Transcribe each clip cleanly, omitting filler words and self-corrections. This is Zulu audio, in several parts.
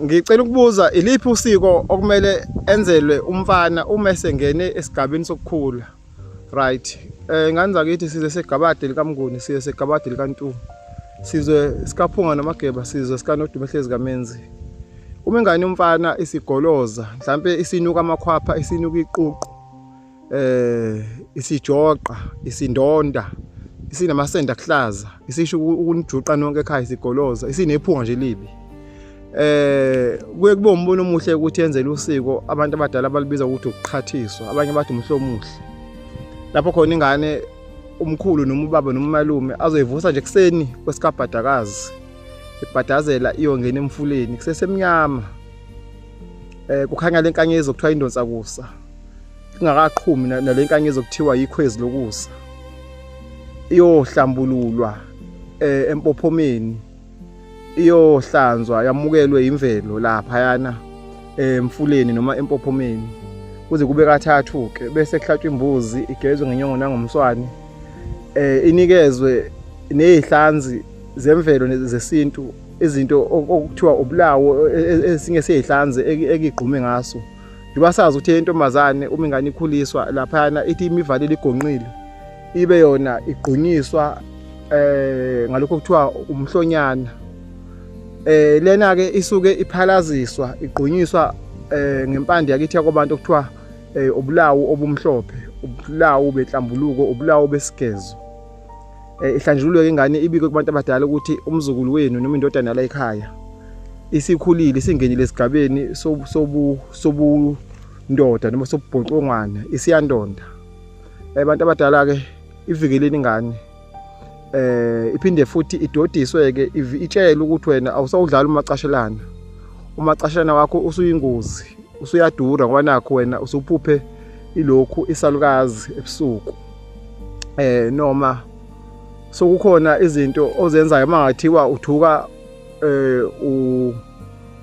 Ngicela ukubuza iliphi usiko okumele enzelwe umfana uma esengene esigabeni sokukhula? Right. Ngane zakithi sizwe segabade likaMnguni, sizwe segabade likaNtu. Sizwe sikaPhunga noMageba, sizwe sikaNodumo ehlezi kaMenzi. Uma ingane umfana isigoloza, mhlampe isinuka amakhwapha, isinuka iququ. Isijoqa, isindonda, isinamasende akuhlaza, isisho ukunijuqa nonke ekhaya isigoloza, isinephunga nje libi. Kuye kube umbono omuhle ukuthi yenzele usiko abantu abadala abalibiza ukuthi ukuqhathiswa, abanye bathi umhlo omuhle. Lapho khona ingane umkhulu noma ubaba noma umalume azoyivusa nje kuseni kwesikabhadakazi ibhadazela iyongena emfuleni kusesemnyama. Kukhanya lenkanyezi okuthiwa indonsa kusa. Kungakaqhumi nalenkanyezi okuthiwa yikhwezi lokusa. Iyohlambululwa empophomeni. Iyohlanzwa yamukelwe imvelo laphayana emfuleni noma empophomeni kuze kube kathathu ke bese kuhlatshwa imbuzi igezwe ngenyongo nangomswane inikezwe nezihlanzi zemvelo zesintu izinto okuthiwa ubulawo esinye sezihlanzi ekigqume ngaso njengoba sazi ukuthi intombazane uma ingane ikhuliswa laphayana ithi imivalile igonqile ibe yona igqunyiswa ngalokho kuthiwa umhlonyana. Lena ke isuke iphalaziswa igqunyiswa ngempande yakithi yakobantu okuthiwa ubulawu obumhlophe, ubulawu benhlambuluko, ubulawu besigezo. Ihlanjululwe ingane ibikwe kubantu abadala ukuthi umzukulu wenu noma indodana la ekhaya isikhulile, isingenile esigabeni sobundoda noma sobubhontshongwana, isiyandonda. Abantu abadala ke ivikeleni ingane. Iphinde futhi idodiswe ke itshele ukuthi wena awusawudlala umacashelana. Umacashelana wakho usuyingozi, usuyadura ngoba nakho wena usuphuphe ilokhu isalukazi ebusuku. Noma sokukhona izinto ozenzayo mangathiwa uthuka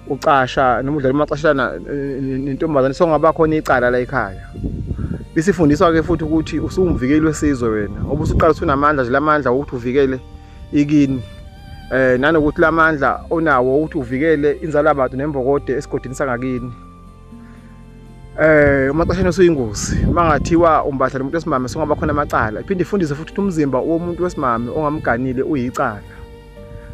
ucasha noma udlala umacashelana nentombazane, songaba khona icala la ekhaya. Isifundiswa ke futhi ukuthi usuwumvikeli wesizwe wena, ngoba usuqala usunamandla nje lamandla ukuthi uvikele ikini. Nanokuthi lamandla onawo ukuthi uvikele inzalabantu nembokode esigodini sangakini. Umacashana usuyingozi mangathiwa umbatha nomuntu wesimame songaba khona amacala. Iphinde ifundise futhi ukuthi umzimba womuntu wesimame ongamganile uyicala.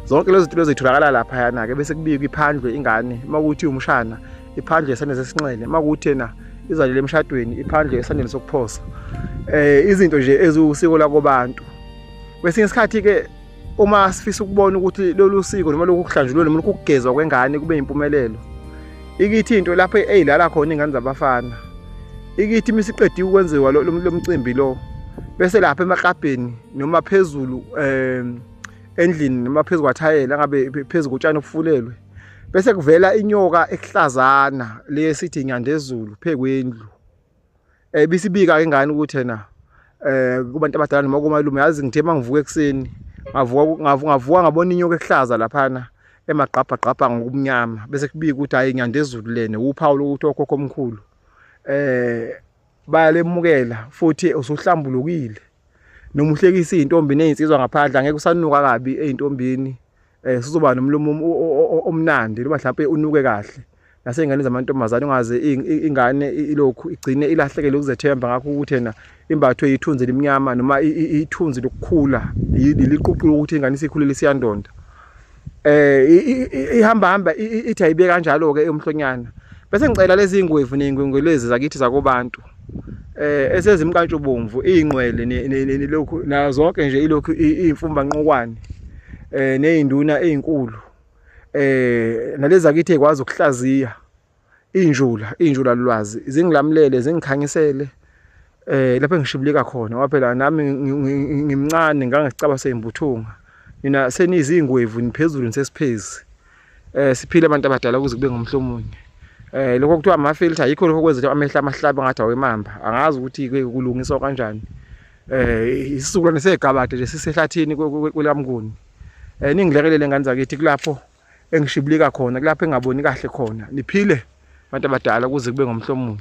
Zonke lezo zinto zitholakala lapha yana ke bese kubikwa iphandlwe ingane makuthi umshana iphandlwe esandleni sesinxele, makuthi yena izalele emshadweni iphandlwe esandleni sokuphosa. Izinto nje eziwusiko lakobantu. Kwesinye isikhathi ke uma sifisa ukubona ukuthi lolu siko noma lokhu kuhlanjululwa noma lokhu kugezwa kwengane kube impumelelo, ikithi into lapho eyilala khona ingane zabafana, ikithi imisiqediwe ukwenziwa lo mcimbi lo, bese lapha emaklabheni noma phezulu endlini noma phezu kwathayela ngabe phezu kotshani obufulelwe, bese kuvela inyoka ekuhlazana le esithi inyandezulu phekwendlu. Bisibika ingane ukuthi yena kubantu abadala noma komalume, yazi ngithe mangivuka ekuseni ngavuka ngabona inyoka ekuhlaza laphana emagqabhagqabha ngokumnyama, bese kubika ukuthi hayi inyandezulu lena, uphawu lokuthi okhokho omkhulu bayalemukela futhi usuhlambulukile. Noma uhlekisa izintombi nezinsizwa ngaphandle angeke usanuka kabi ezintombini, suzoba nomlomo omnandi noma mhlawumbe unuke kahle. Nasey'nganeni zamantombazane ungaze ingane ilokhu igcine ilahlekele ukuzethemba ngakho ukuthi yena imbathwe ithunzi elimnyama noma ithunzi lokukhula liliququ lokuthi ingane isikhulile isiyandonda. Ihamba hamba ithi ayibe kanjalo ke umhlonyana. Bese ngicela lezi ingwevu nezingwengwe lezi zakithi zakobantu esezimkantshubomvu iy'nqwele nelokhu nazo zonke nje ilokhu iy'mfumba nqokwane ney'nduna ey'nkulu nalezi zakithi ey'kwazi ukuhlaziya iy'njula, iy'njulalwazi zingilamulele zingikhanyisele lapho engishibilika khona ngoba phela nami ngimncane ngangesicaba sey'mbuthunga. Nina senizingwevu niphezulu nisesiphezi. Siphile abantu abadala kuze kube ngomhlomunye. Lokho kuthiwa ama-filter yikho lokho kwenza amehlo amahlabe ngathi awemamba. Angazi ukuthi kulungiswa kanjani. Isizukulwane segabade nje sisehlathini kwelaMnguni. Ningilekelele ngane zakithi kulapho engishibilika khona, kulapho engaboni kahle khona. Niphile bantu abadala kuze kube ngomhlomunye.